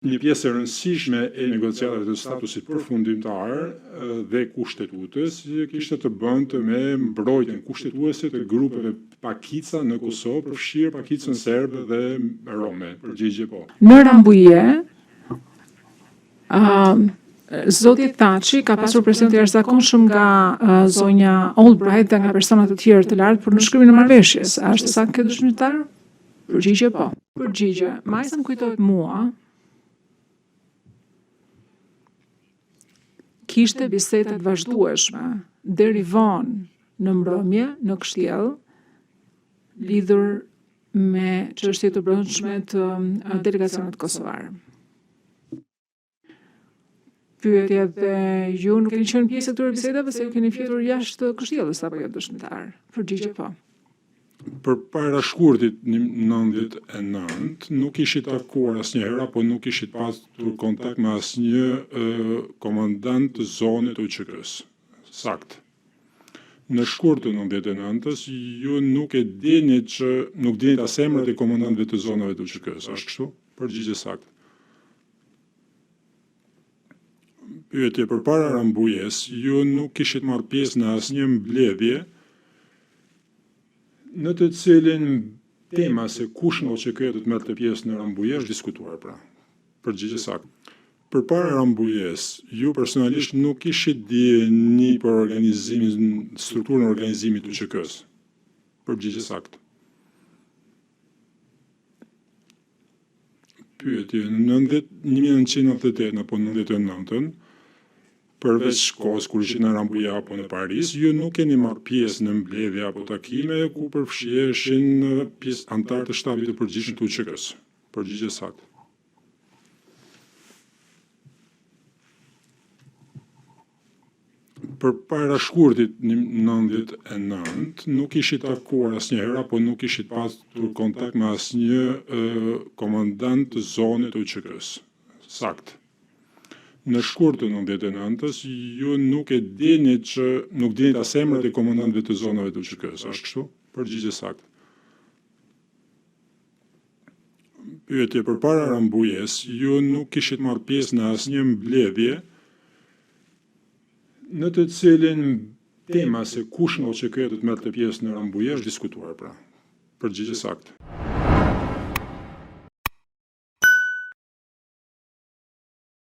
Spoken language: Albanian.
Një pjesë e rëndësishme e negociatave të statusit përfundimtar dhe kushtetutës kishte të bënte me mbrojtjen kushtetuese të grupeve pakica në Kosovë, përfshirë pakicën serbe dhe rome. Përgjigje po. Në Rambuje, uh, Zoti Thaçi ka pasur presion të jashtëzakonshëm nga uh, zonja Albright dhe nga persona të tjerë të lartë për nënshkrimin e marrëveshjes. A është saktë kjo dëshmitar? Përgjigje po. Përgjigje, me sa më kujtohet mua, kishte biseda të vazhdueshme deri vonë në mbrëmje në kështjellë lidhur me çështje të brendshme të delegacionit kosovar. Pyetje dhe ju nuk keni qenë pjesë e këtyre bisedave se ju keni fjetur jashtë kështjellës apo jo dëshmitar? Përgjigje po. Përpara shkurtit 99 nuk ishit takuar asnjëherë apo nuk ishit pasur kontakt me asnjë komandant të zonës të UÇK-s. Sakt. Në shkurt të 99-ës ju nuk e dini që nuk dini as emrat e komandantëve të zonave të UÇK-s, është kështu? Përgjigje saktë. Pyetje përpara Rambujes, ju nuk kishit marrë pjesë në asnjë mbledhje në të cilin tema se kush nga UÇK-ja do të merrte pjesë në Rambuje është diskutuar pra. Përgjigje saktë. Përpara Rambujes, ju personalisht nuk kishit dijeni për organizimin, strukturën e organizimit të UÇK-s. Përgjigje saktë. Pyetje, në 1998 apo 99-ën, përveç kohës kur ishit në Rambuje apo në Paris, ju nuk keni marrë pjesë në mbledhje apo takime ku përfshiheshin pjesë anëtarë të shtabit të përgjithshëm të UÇK-s. Përgjigje saktë. Përpara shkurtit 99 nuk ishit takuar asnjëherë apo nuk ishit pasur kontakt me asnjë komandant të zonës të UÇK-s. Sakt. Në shkurt të 99-ës ju nuk e dini që nuk dini as emrat e komandantëve të zonave të UÇK-s, është kështu? Përgjigje saktë. Pyetje përpara Rambujes, ju nuk kishit marrë pjesë në asnjë mbledhje në të cilin tema se kush nga UÇK-ja do të merrte pjesë në Rambuje është diskutuar pra. Përgjigje saktë.